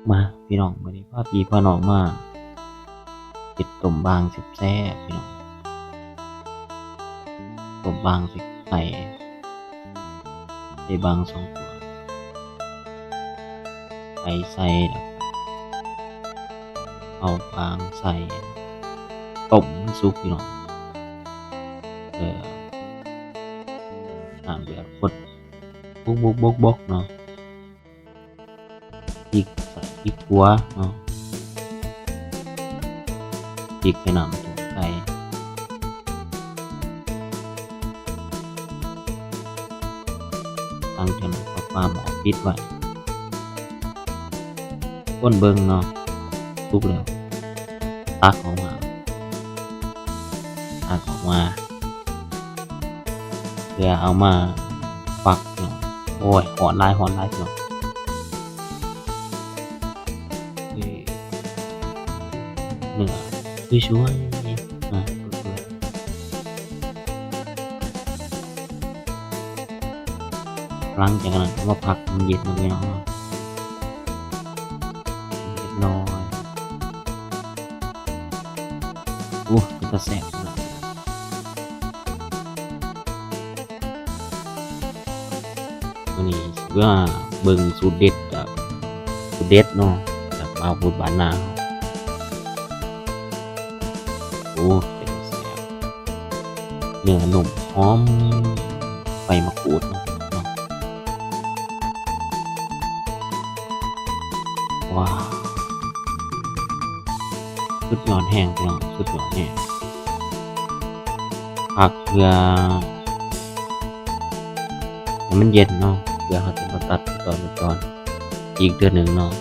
ມາພີ່ນ້ອງ ມື້ນີ້ພາພີ່ພານ້ອງມາເຮັດຕົ້ມບາງແຊບໆ ພີ່ນ້ອງ ຕົ້ມບາງໃສ່ໄຂ່ ໃສ່ບາງສອງຕົວ ໄຂ່ໃສ່ ແລ້ວເອົາບາງໃສ່ ຕົ້ມໃຫ້ມັນສຸກ ພີ່ນ້ອງ ເອີ ນ້ຳເດືອດ ຄົດ ບົກໆໆໆ ເນາະ. ພິກໃສ່ ພິກຂົ້ວເນາະ ພິກໃສ່ນ້ຳຕົ້ມໄກ່ ຫຼັງຈາກນັ້ນກໍຝາໝໍ້ປິດໄວ້ ຄົນເບິ່ງເນາະ ສຸກແລ້ວ ຕັກອອກມາ ຕັກອອກມາ ເພື່ອເອົາມາຟັກເນາະ ໂອ້ຍ ຮ້ອນຫຼາຍ ຮ້ອນຫຼາຍເນາະ ເອີ ເນື້ອສວຍໆ ອ່າ ຫຼັງຈາກນັ້ນກໍມາພັກໃຫ້ມັນເຢັນເນາະ ເນາະ ເລັກນ້ອຍ ໂອ້ ເປັນຕາແຊບຂະໜາດ ມື້ນີ້ຊິມາເບິ່ງສູດເດັດ ຈາກ ສູດເດັດເນາະ ຈາກບ່າວພຸດບ້ານນາ ໂອ້ ເປັນຕາແຊບ ເນື້ອນຸ້ມຫອມ ໃບມະກູດເນາະ ວ້າວ ສຸດຍອດແຮງ ພີ່ນ້ອງ ສຸດຍອດແຮງ ພັກເພື່ອໃຫ້ມັນເຢັນເນາະ ເພື່ອເຮົາຈະມາຕັດເປັນຕອນເປັນຕອນອີກເທື່ອໜຶ່ງເນາະ.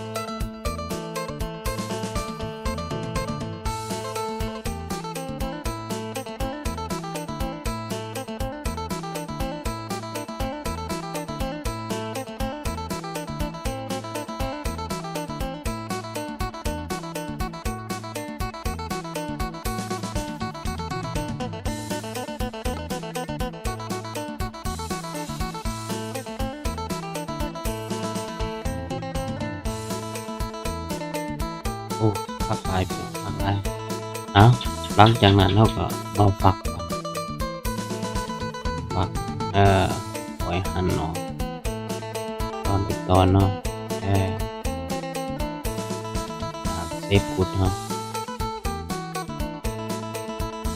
ໂອ້ ຄັກຫຼາຍ ພີ່ນ້ອງ ຄັກຫຼາຍ ເອົ້າ ຫຼັງຈາກນັ້ນເຮົາກໍມາຟັກ ຟັກ ເອີ ຄ່ອຍຫັ່ນເນາະ ຕອນເປັນຕອນເນາະ ເອີ ເຊຟກຸດເຮົາ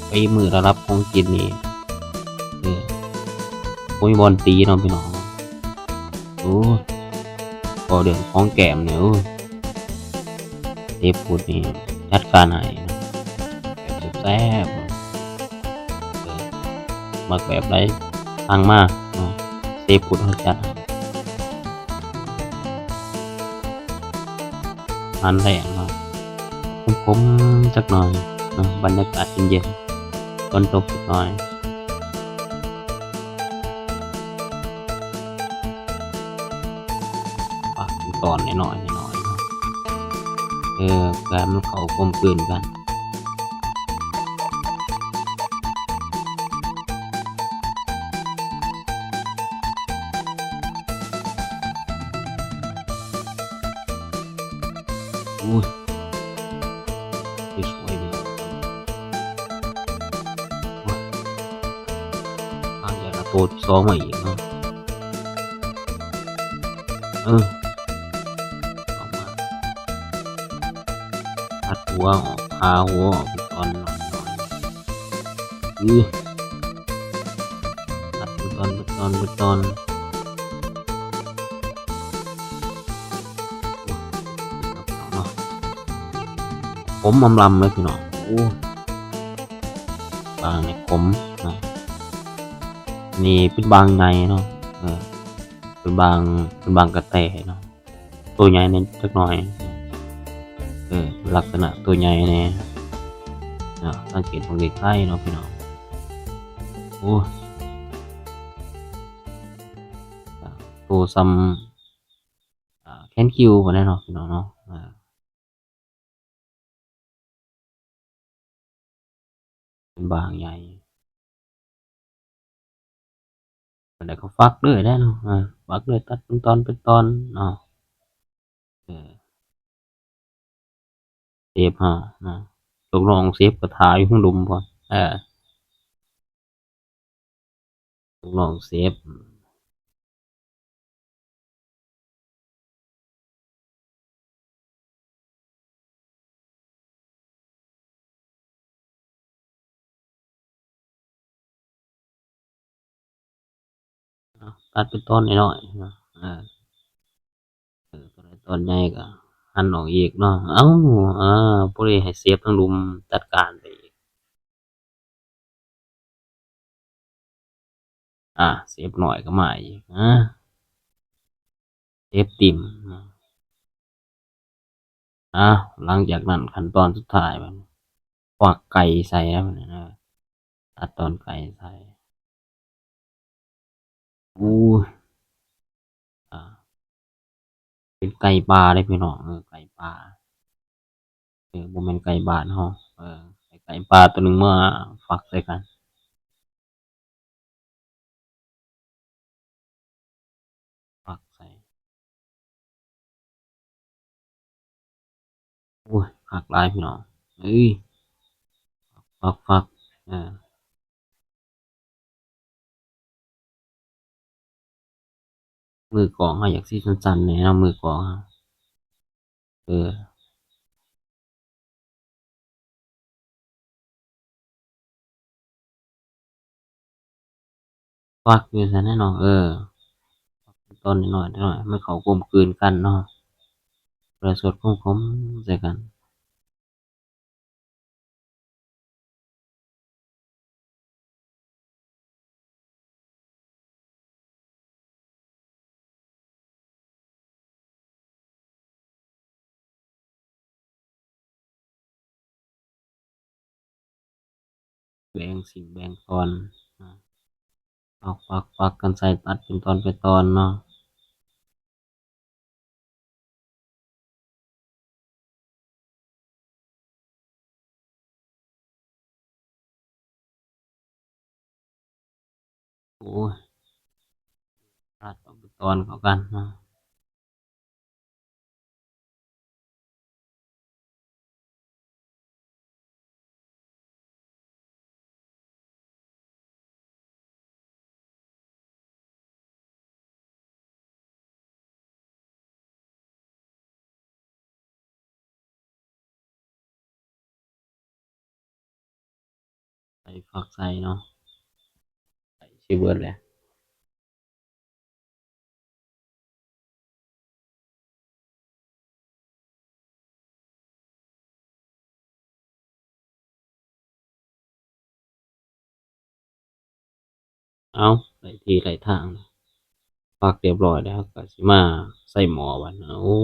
ໄປມື້ລະດັບຂອງກິນນີ້ ເອີ ບໍ່ມີບ່ອນຕີເນາະ ພີ່ນ້ອງ ໂອ້ຍ ເວົ້າເລື່ອງຂອງແກ້ມນີ້ ໂອ້ຍ ເຊຟກຸດນີ້ຈັດການໃຫ້ ແບບແຊບໆ ເອີ ມັກແບບໃດສັ່ງມາເນາະ ເຊຟກຸດເຮົາຈັດໃຫ້ ອາຫານແລງເນາະ ຂົມໆ ຈັກໜ້ອຍເນາະ ບັນຍາກາດເຢັນໆ ຝົນຕົກຈັກໜ້ອຍ. ປັກເປັນຕອນນ້ອຍໆ ນ້ອຍໆ ເນາະ ເອີ ເພື່ອໃຫ້ມັນເຂົ້າກົມກືນກັນ ໂອ້ຍ ສວຍໆ ເລີຍ ໂອ້ຍ ຫາງຢາກເອົາໂຕທີສອງມາອີກເນາະ ເອີ ເອົາມາ ຕັດຫົວອອກ ຜ່າຫົວອອກເປັນຕອນນ້ອຍໆ ອື ຕັດເປັນຕອນ ເປັນຕອນ ເປັນຕອນ ໂອ້ຍ ເນາະ ຂົມອຳລຳເລີຍພີ່ນ້ອງ ໂອ້ ບາງນີ້ຂົມເນາະ ນີ້ເປັນບາງໃຫຍ່ເນາະ ເອີ ເປັນບາງ ເປັນບາງກະແຕເນາະ ໂຕໃຫຍ່ແດ່ຈັກໜ້ອຍ ເອີ ລັກສະນະໂຕໃຫຍ່ແດ່ເນາະ ສັງເກດເບິ່ງໃກ້ໆ ເນາະພີ່ນ້ອງ ໂອ້ ໂຕສ່ຳ ອ່າ ແຂນຄິວພຸ້ນແຫຼະເນາະ ພີ່ນ້ອງເນາະ ອ່າ ເປັນບາງໃຫຍ່ ແລ້ວກໍຟັກເລີຍແຫຼະເນາະ ອ່າ ຟັກເລີຍ ຕັດເປັນຕອນເປັນຕອນເນາະ ເອີ. ເຊບຫານະ ລູກນ້ອງເຊບກໍຖ້າຢູ່ເທິງລຸ່ມພຸ້ນ. ເອີ ລູກນ້ອງເຊບ ເອົາ ຕັດເປັນຕອນນ້ອຍໆເນາະ ເອີ ເອີ ຕົວໃດຕອນໃຫຍ່ກໍຫັນອອກອີກເນາະ. ເອົ້າ ເອີ ຜູ້ໃດໃຫ້ເຊບທາງລຸ່ມຈັດການໄປອີກ. ອ່າ ເຊບນ້ອຍກໍມາອີກ ອ່າ ເຊບຕິ່ມ ອ່າ ຫຼັງຈາກນັ້ນຂັ້ນຕອນສຸດທ້າຍ ບາດນີ້ ຄວັກໄກ່ໃສ່ແລ້ວ ບາດນີ້ ເອີ ຕັດຕອນໄກ່ໃສ່. ໂອ້ຍ ອ່າ ເປັນໄກ່ປ່າເດ້ພີ່ນ້ອງ ເອີ ໄກ່ປ່າ ເອີ ບໍ່ແມ່ນໄກ່ບ້ານເຮົາ ເອີ ໄກ່ປ່າຕົວໜຶ່ງມາຟັກໃສ່ກັນ ຟັກໃສ່. ໂອ້ຍ ຄັກຫຼາຍພີ່ນ້ອງເອີຍ ຟັກໆ ເອີ ມືກອງເຮົາຢາກຊິສັ້ນໆແດ່ເນາະ ມືກອງເຮົາ ເອີ ຟັກຢູ່ຊັ້ນແຫຼະເນາະ ເອີ ຟັກເປັນຕອນນ້ອຍໆ ໃຫ້ມັນເຂົ້າກົມກືນກັນເນາະ ແລ້ວສົດຂົມໆໃສ່ກັນ. ແບ່ງຊິ້ນແບ່ງຕອນ ອ່າ ປັກໆໆກັນໃສ່ ຕັດເປັນຕອນເປັນຕອນເນາະ. ໂອ້ຍ ຕັດເອົາເປັນຕອນເຂົ້າກັນເນາະ. ໃສ່ ຟັກໃສ່ເນາະ ໃສ່ຊິເບິດແຫຼະ. ເອົາ ໄດ້ທີ່ໄດ້ທາງ ຟັກຮຽບຮ້ອຍແລ້ວ ກໍຊິມາໃສ່ໝໍ້ບາດນີ້. ໂອ້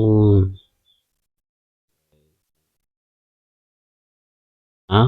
ເອົ້າ